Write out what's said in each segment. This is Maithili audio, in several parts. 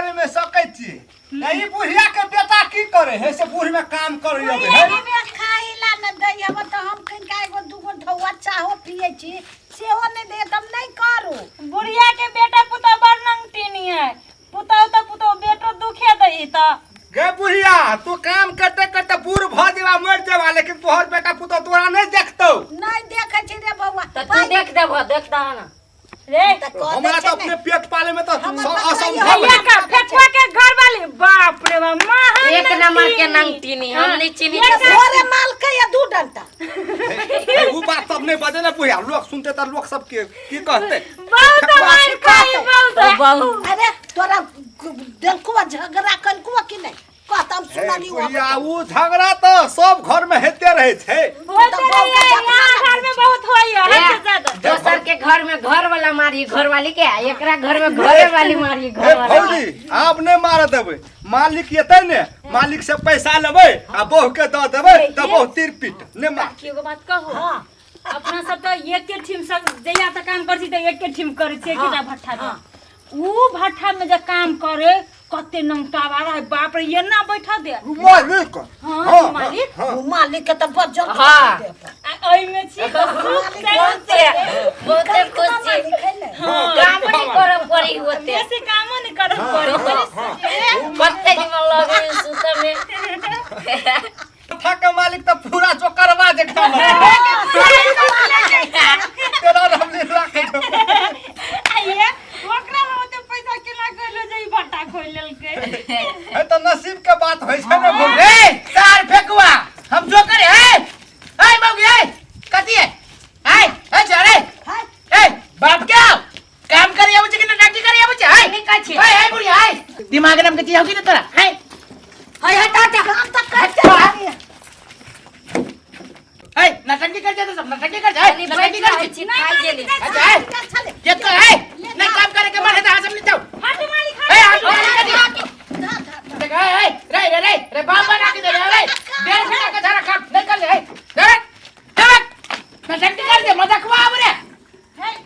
करे में सकै छी। ई बुढ़िया के बेटा की करे है से बूढ़ में काम करे अबे है। एहिमे खाइला न दै हब तऽ हम कनिका एगो दूगो ढौआ चाहो पियै छी, सेहो नहि दैए तऽ हम नहि करू। बुढ़िया के बेटा पुतोह बड़ नंगटीनी है, पुतोह तऽ पुतोह, बेटो दुखे दही तऽ। गे बुढ़िया, तू काम करते करते बूढ़ भऽ जेबा, मरि जेबा, लेकिन तोहर बेटा पुतोह तोरा नहि देखतौ। नहि देखै छी रे बौआ। तऽ तू देख देबह, देख दह ना। रे तऽ कऽ दै हमरा छै तऽ ने। अपने पेट पाले में तऽ हमर सब बकरा असंभव भैया है। का फेकुआ के घर वाली, बाप रे बाप, महान एक नंबर के नंगटीनी। नंगटीनी, हम नहीं चीनी। तऽ भोरे मालकै या दू डंटा। हे, उ बात सब नहि बजे ने बुढ़िया, लोक सुनते तऽ लोक सब के की कहते? बहुत मार खाई, बहुत। बहुत। अरे तोरा देलकुआ झगड़ा कलकुआ कि नहि? कहत हम सुनली। हे बुढ़िया, उ झगड़ा तऽ सब घर में हेते रहै छै। होते तऽ बहू के रहिए, झगड़ा यहाँ घर में बहुत होइए, हद से ज्यादा। दोसर के घर में घर वाला मारी घर वाली के, आ एकरा घर में घरे वाली मारी हे घर वाला। भौजी, आब नहि मारऽ देबै। मालिक एतै ने, मालिक से पैसा लेबै आ बहू के दऽ देबै तऽ बहू तीर पीट नहि मार। काकी, एगो बात कहू? हाँ। अपना सब तऽ एके ठीम सब जहिया तक काम करै छी तऽ एके ठीम करै छी, एकेटा भट्ठा में। ऊ भट्ठा में जे काम करे कते नंगटावा रहे, बाप रे, एना बैठा दे। मालिक। हाँ, मालिक। हाँ। ओ मालिक के तऽ बज्जर। हाँ। आ ओहिमे छी तऽ सुख चैन बहुते से। बहुते खुश छी। काम नहीं करऽ पड़ी होते। बेसी कामो नहीं करऽ पड़ी। कते दिन लगे सुते में। भट्ठा के मालिक तऽ पूरा जोकरवा जे खा तेरा रामलीला के। आइए ओकरा में ओते पैसा केना कहलो जे ई भट्टा खोलि लेलकै? है तऽ नसीब के बात होइ छै ने भौजी। ए सार फेकुआ, हम जोकर है। ए मौगी, ए कथी है? ए ए चले, ए बाप के आओ, काम करे आबै छै कि नौटंकी करे आबै छै? ए नहीं कहै छी। ए ए बुढ़िया, ए दिमाग नाम के चीज हो कि ने तोरा? ए हय हटा हटा। काम तऽ करते रहिए। ए नौटंकी कर जाते, सब नौटंकी कर जाए, कनी नौटंकी बैठ कर। रहै छी, खाइ गेली। अच्छा ए के तो ए नहीं काम करे के मन है त हाथ में जाओ। हट मालिक। ए हाथ में कथी देख। ए ए रे रे रे रे, बाप बना के दे रे रे, डेढ़ घंटा के झाड़ा काम नहीं कर ले। ए रे रे, नौटंकी कर दे, मजाक हुआ अब रे।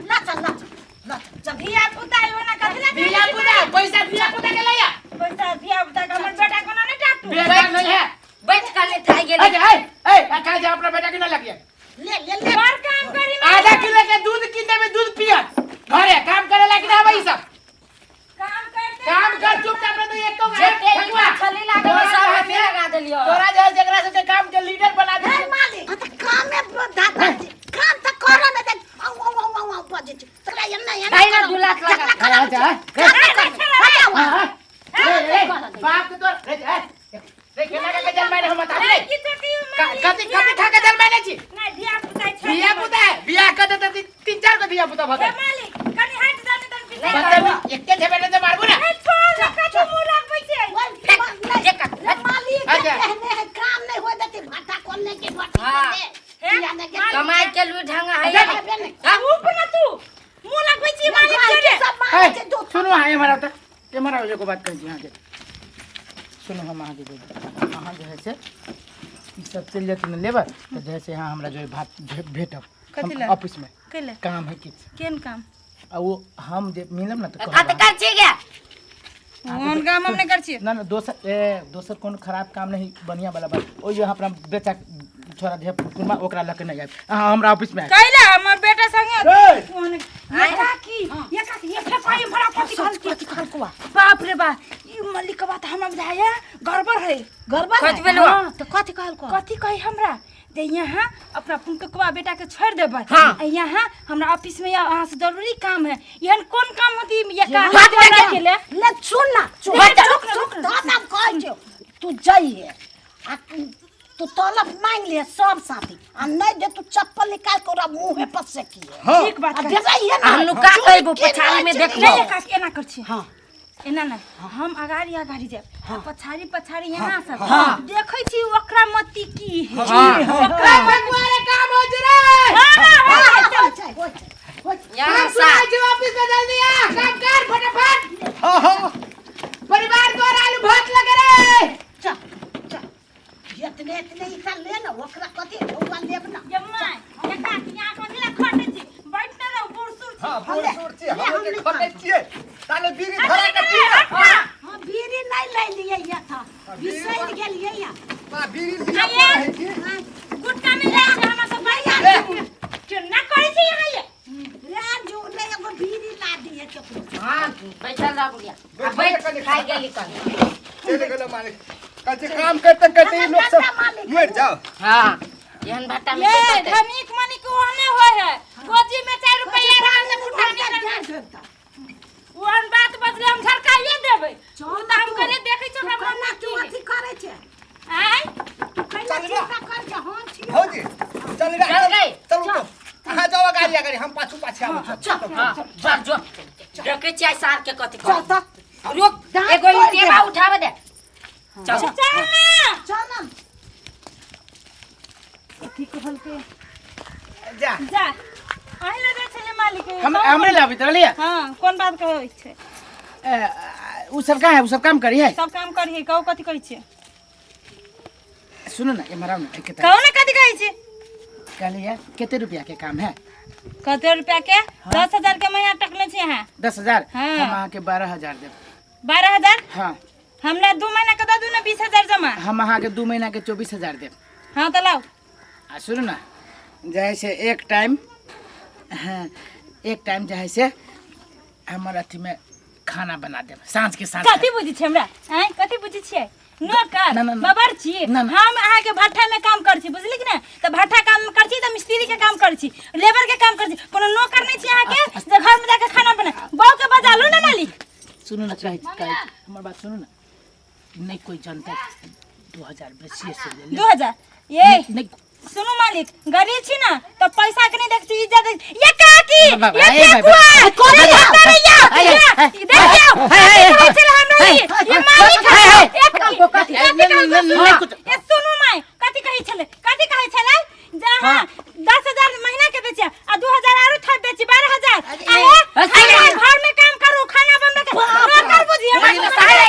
नाच नाच नाच चल। धिया पुता आइयो ना, कथी ला? धिया पुता पैसा धिया पुता के लैया। पैसा धिया पुता के, हमर बेटा कोना नहीं टाटू। बेटा नहीं है। बैठ कने खाइ गेली। ए ए ए खा जा, अपना बेटा के ना लगिए। ले ले ले। बड़ काम करी। आधा किलो के दूध किन देबे, दूध पियत घरे। काम करे लायक ना है ई सब। काम करते। काम कर चुपचाप, नहीं तो एक तो जेते ई मछली लागल सब हमे लगा देलियो। तोरा जे जकरा सबके काम के लीडर बना दे। हे मालिक, हाँ तऽ कामे दादा काम तऽ करऽ नहि दे, आउ आउ आउ आउ आउ बजै छै तकरा एना एना। दाइ ना दू लाख लगा। खड़ा जा। हटाउ। रे रे, बाप के तोर रे ए रे, केना के जन्माने हम बता दे। की चोटी मालिक। कथी कथी खा के जन्माने छी? नहीं, धिया पुता छै। धिया पुता है, बियाह कर देते तीन चार गो धिया पुता भऽ हे मालिक, कनी हट जा नहीं तन पीछे। बदतमीज, एके झपेटे से मारबू ना। ए छोड़ ना, कथी मुंह लगबै छै? मालिक अच्छा। कहने है काम नहीं हो देती भाटा खोलने के भट्टी हाँ। खोलने पियाने के। कमाई के लू ढंग है। अबे नहीं। उप ना तू मुंह लगबै छी मालिक के के। सब मारै छै दूध। सुनू अहाँ, एम्हर आउ तऽ, एम्हर आउ, एगो बात कहै छी अहाँके। सुनू, हम अहाँके बोलू, अहाँ जे है से ई सब चलि जेतै ने लेबै तऽ जे है से अहाँ हमरा जो है भात भेटब। कथी हम लए? ऑफिस में कैले? काम है किछु। केहन काम? आ ओ हम जे मिलब ने तऽ कहब। कत कर छी गे? ओहन काम हम नहि करै छियै। ना ना, दोसर ए दोसर कोनो खराब काम नहीं, बढ़िया वाला बात। ओहि जे अपना बेटा छोरा जे है कुरमा, ओकरा लऽ के नहीं आयब, अहाँ हमरा ऑफिस में आयब। कैले? हमर बेटा संगे रे। ओहन ये काकी, ये काकी, ये फेपाई भरा कथी कहलकी? कथी कहलकुआ? बाप रे बा, ई मल्लिक के बात हमरा बुझाया गड़बड़ है। गड़बड़ कथी है? भेलौ? हाँ। तऽ कथी कहलकुआ? कथी कही हमरा जे यहाँ अपना फुनकवा बेटा के छोड़ देबै हाँ। आ यहाँ हमरा ऑफिस में अहाँ से जरूरी काम है। एहन कोन काम होती ये काम बात हमरा के ले? ले सुन ना, चुप नहीं, चुप रुक, चुप रुक। तो हम कहै छियौ तू जइहे आ तू तलब मांगि ले सब साथी, आ नहीं दे तू चप्पल निकाल के ओकरा मुंहे पर से किए। हाँ। ठीक बात आ कहै। देबै ना। हम नुका के एगो पछाड़ी में देखबो। नहीं काकी, एना कर छी। हाँ। एना नहीं, हम अगाड़ी अगाड़ी जायब, पछाड़ी पछाड़ी यहाँ सब देखै छी ओकरा मती की है। ओकरा भगवान काम हो रे। हाँ, होइ छै, होइ छै, होइ छै। यहाँ काम सा सुनाइ छै ऑफिस में, जल्दी आ, काम कर फटाफट। हाँ हाँ। परिवार द्वारा आलू भात लगे रे। चल चल, इतने इतने ईटा ले ना, ओकरा कथी ढौआ लेब ना। ये my, ये काकी, यहाँ कथी ला खटै छी? बैठ ने रहू, बूढ़ सूढ़ छी। हाँ, बूढ़ सूढ़ छी, ले, हम हम जे नहि खटै छियै ताले बीड़ी हट धरा के ना, पी हट ना। हमरा बीड़ी लिअ आ ये। पड़ै है की? गुटका नहीं जाइ छै हमरा सब पैसा केना करै छै यहाँ ये रे जो ले एगो बीड़ी ला दिए केकरो। हाँ बैठल रह बुढ़िया आ बैठ खाइ गेली कन चलि गेलो मालिक। कहै छै काम करते करते ई लोक सब मरि जाओ। हाँ एहन भट्टा में ये के करतै? धनिक मनिक ओहने होय है गोजी में 4 रुपया रहल त फुटानी करना ओहन बात बजले हम झरकाइए देबै चल ओ तऽ हम करे देखै छियै तू हमरा केना मन तू की अथी करै छै? आँय तू केना चल रे। चिंता करै छै? हम छियौ। भौजी चल रे। चल गई। चलू तो अहाँ जाओ गाड़ी गाड़ी हम पाछू पाछे आबै छी। चल हाँ जो जो देखै छियै सार के कथी चल कर तऽ। रुक दाँत एगो तोड़ि ईटेबा देब। उठावे दे चल चल ना चल ना। अथी कहलकै जा जा अहीं लग जाइ छलै मालिक हम हमरे लाबित रहलियै। हाँ कोन बात कहै छै? उ सब कहाँ है? उ सब काम करी है? सब काम करी है। कहू कथी कहै छियै? सुनो ना एम्हर आउ ना एके कहू ने कथी कहै छियै? कहलियै कते रुपया के काम है? कते रुपया के? 10,000 के महीना टकले छी अहाँ। 10,000? हाँ। हम अहाँके 12,000 देब। 12,000? हाँ। हमरा 2 महीना के दऽ दू ने 20,000 जमा। हम अहाँके 2 महीना के 24,000 देब। हाँ तऽ लाउ। आ सुनू ना जे है से एक टाइम, हाँ, एक टाइम जे है से हमर अथी में खाना बना देब साँझ के साँझ। कथी बुझै छियै हमरा? आँय कथी बुझै छियै? नौकर ना, ना, ना। बावर्ची। ना, ना। हम अहाँके भट्ठा में काम करै छी बुझली कि ने? तऽ भट्ठा काम करै छी तऽ मिस्त्री के काम करै छी लेबर के काम करै छी कोनो नौकर नहि छी अहाँके जे घर में जाके खाना बना। बहू के बजा लू ने मालिक। सुनू ना कहै कहै हमर बात सुनू ना नहीं कोई जानता 2000 बेसिए से ले ले। 2000? ये नहीं सुनू मालिक गरीब छी ना तो पैसा के नहीं देख छी इज्जत देख ये काकी बाबा, ये ए फेकुआ बाबा, ये भतरैया, ए, ये ए, देखियौ ए, ए, कथी कहै छलै हमरा ई? ये मालिक है ए, एक कथी? कथी नहीं, कहै नहीं, सुनू? नहीं, कुछ- ये सुनू माय कथी कहै छलै? कथी कहै छलै? जे अहाँ 10,000 महीना के दै छियै आ 2000 आरो थोप दै छी 12,000। आ हे, ए, खाना घर में काम करू खाना बनबै के नौकर बुझिए भाग गेलै, पकड़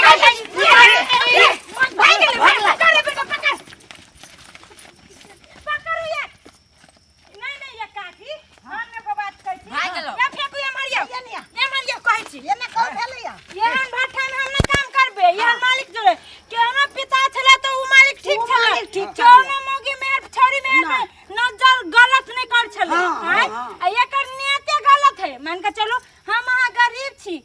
बेटा, पकड़। पकड़ू ये। नहीं, नहीं, ये काकी, हम ने बात कहै छी। भागि गेलौ। ये फेकू, ये मारियौ। ये ने। ये मारियौ कहै छी। एना कहू भेलैया? एहन भट्ठा में हम नहि काम करबै। एहन मालिक जोड़े केहनो पिता छलै तऽ उ मालिक ठीक उ छलै। मालिक ठीक छलै। केहनो मौगी मेहर छौरी मेहर नहि। नजर गलत नहि कर छलै। हाँ, आँय? हाँ। आ एकर नियते गलत है। मान के चलू हम अहाँ गरीब छी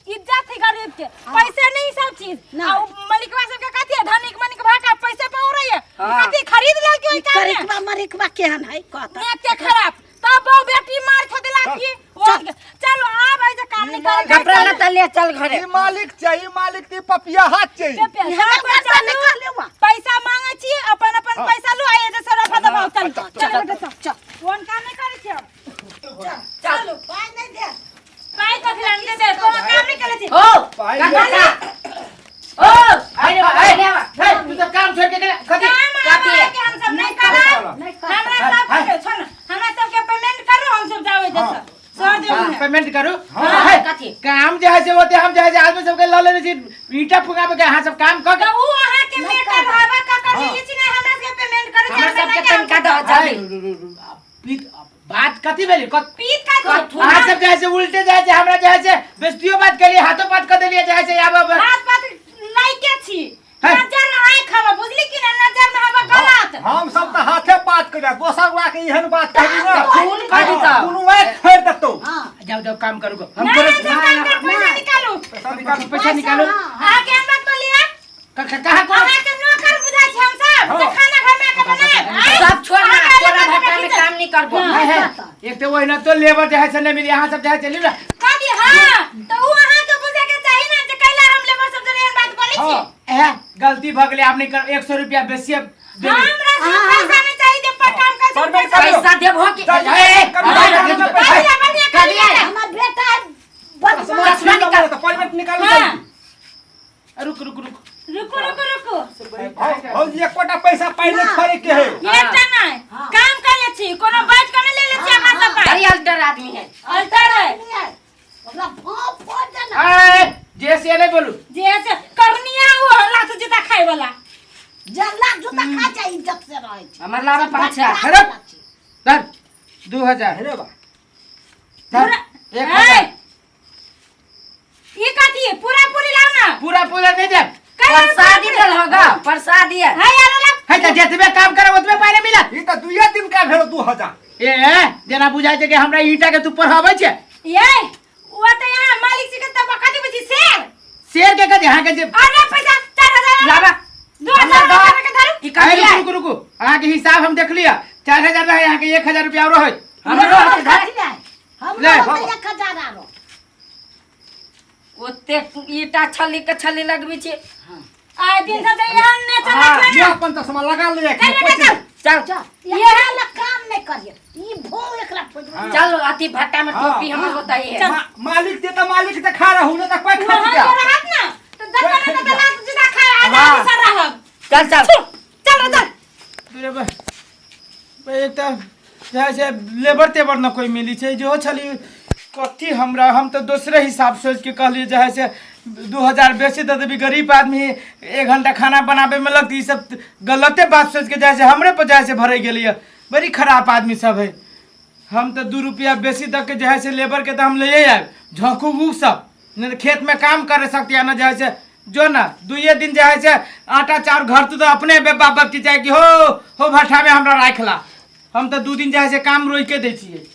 इज्जत है गरीब के पैसा नहीं सब चीज। नहि। आ उ मलिकवा सबके कथी है धनिक मनिक भा के पैसे पे उड़ै है। कथी खरीद लेलकै ओहि काम में? करिकबा मरिकबा केहन है कहता? नियते खराब तब बहु बेटी मार खा देला की चलो आब ऐसे काम नहीं करे। कपड़ा लत्ता ले चल घरे। ई मालिक छै ई मालिक ती पपिया हाथ छै। हमरा पैसा नहीं कहले हुआ। पैसा मांगे छी अपन अपन पैसा लो आए जे सराफा दबाओ चल चल बेटा चल चल कोन काम नहीं करे छी हम चल पाई नहीं दे। पाई कथी लान दे दे कोनो काम नहीं करे छी। ओ पाई काका ओ अरे ए, तू सब काम छोड़ के गेला कथी? काम कथी? के हम सब नहीं करब। नहीं करब। हमरा सब के छोड़ ना हमरा सब के पेमेंट करू हम सब जावे जैसा सर देऊ पेमेंट करू। हाँ, है, कथी? काम जे है से होते हम जे है से आदमी सबके लऽ लेने छी ईटा फुगाबे के अहाँ सब काम कऽ के तो उ अहाँ के मेटर हवा का कर लेली छी ना हमरा सबके पेमेंट करू हमरा सबके तनका दऽ जल्दी। बात कथी भेली? पीत का अहाँ सब जे है से उल्टे जे है से हमरा जे है से बेइज्जतियो बात केलियै हाथो पात कऽ देलियै जे है से आब हाथ पात लाइके छी है। नजर आँख हवा बुझली कि ना नजर में हवा गलत। हम सब तऽ हाथे पात कर दोसर गोरा के एहन बात कहबी ना खून कऽ दितौ। कोनो एक फेर देतौ। हाँ जाओ जाओ काम करू गो। हम ना करो ना सब काम कर पैसा निकालू पैसा निकालू। पैसा निकालू। अहाँ के हम बात बोलिए कहाँ को अहाँ के नौकर बुझाइ छी हम सब जे खाना घर में आके बनाएब आँय? सब छोड़ ना अहाँ तोरा के भट्टा में काम नहीं करबो। है, है। एक तो वही ना तो लेबर जे है से नहीं मिली अहाँ सब जे है चली ना कथी? हाँ तो उ अहाँ के बुझे के चाही ना जे कैला हम लेबर सब जरे एहन बात बोलै छी। ए गलती भऽ गेलै आब नहीं कर 100 रुपया बेसी देबै। हमरा से पैसा नहीं चाहिए जे पर काम कर परमेट करियौ। पैसा देबहो कि चल, ए, ए, करू, ए, करू, ए, करू, बढ़िया बढ़िया करिए। हमर बेटा बदमाश। चश्मा निकाल तो परमेट निकालू हाँ। जल्दी। रुक रुक रुक रुको रुको रुको। भौजी एकोटा पैसा पहिले छोड़े के है। एकटा नहीं काम कर ले छी कोनो बात कर ले ले छी अहाँ सब अरे अल्टर आदमी है। अल्टर है। ओकरा भाव फोड़ देना। ए जे से नहीं बोलू जे से करनिया ओ लात जूता खाए वाला। जल्ला जूता खा जाए इज्जत से रहै छै। हमर लावा पाछा। अरे धर 2000 अरे बा धर पूरा- 1000। ए, ई कथी है? पूरा पूरी लाओ ना। पूरा पूरा नहीं दे। प्रसादी देल होगा प्रसादी है। है यार लाओ। है। तऽ जतबे काम करब ओतबे पाइ नहि मिलत। ई तऽ दुइये दिन का भेल 2000। ए जेना बुझाइ छै कि हमरा ईंटा के तू पढ़ाबै छै। ये ओ तऽ यहाँ मालिक जी के तऽ बका देबै छी शेर। शेर के कथी अहाँके जे अरे पैसा 4000 लाबा। 2000 के धरू। ई अरे कथी है? रुकू रुकू रुकू, अहाँके हिसाब हम देख लिअ। 4000 रहै, अहाँके 1000 रुपया आरो होय। हमरो हमरो कथी ले? हमरो ले, होतै 1000 आरो। ओते ईटा छल्ली के छल्ली लगबै छी। आइ दिन से तऽ एहन ने चलै हाँ, छै ये ना। अपन चश्मा लगा ले। चल बेटा चल। चल जा, एकरा लग काम नहीं करिए। ई भो एकरा फोजबै। चल अथी भट्टा में टोपी हमर होता है। मालिक दे तऽ मालिक तऽ खा रहू, ने तऽ कोई खा वहाँ जा। के रहत ना तऽ जतने ने तऽ लात जुदा खाय आजादी से रहब। चल चल चल रे चल। रे बा, एक तऽ जे छै लेबर तेबर न कोइ मिली छै जो छली कथी हमरा, हम तऽ दोसरे हिसाब सोच के कहलियै जे है से 2000 बेसी दऽ देबी, गरीब आदमी 1 घंटा खाना बनाबे में लगती। ई सब गलते बात सोच के जाइ छै हमरे पर जाइ छै भरे गेलियै। बड़ी खराब आदमी सब है। हम तऽ 2 रुपया बेसी दऽ के जे है से लेबर के तऽ हम लैए आयब झोंकू उ सब ने तऽ खेत में काम करे सकती है न। जे है से जो ना दुइये दिन जे है से आटा चाउर घर तू तऽ अपने बे बाप बाप की जाए कि हो हो भट्ठा में हमरा राखला। हम तऽ 2 दिन जे है से काम रोकि के दै छियै।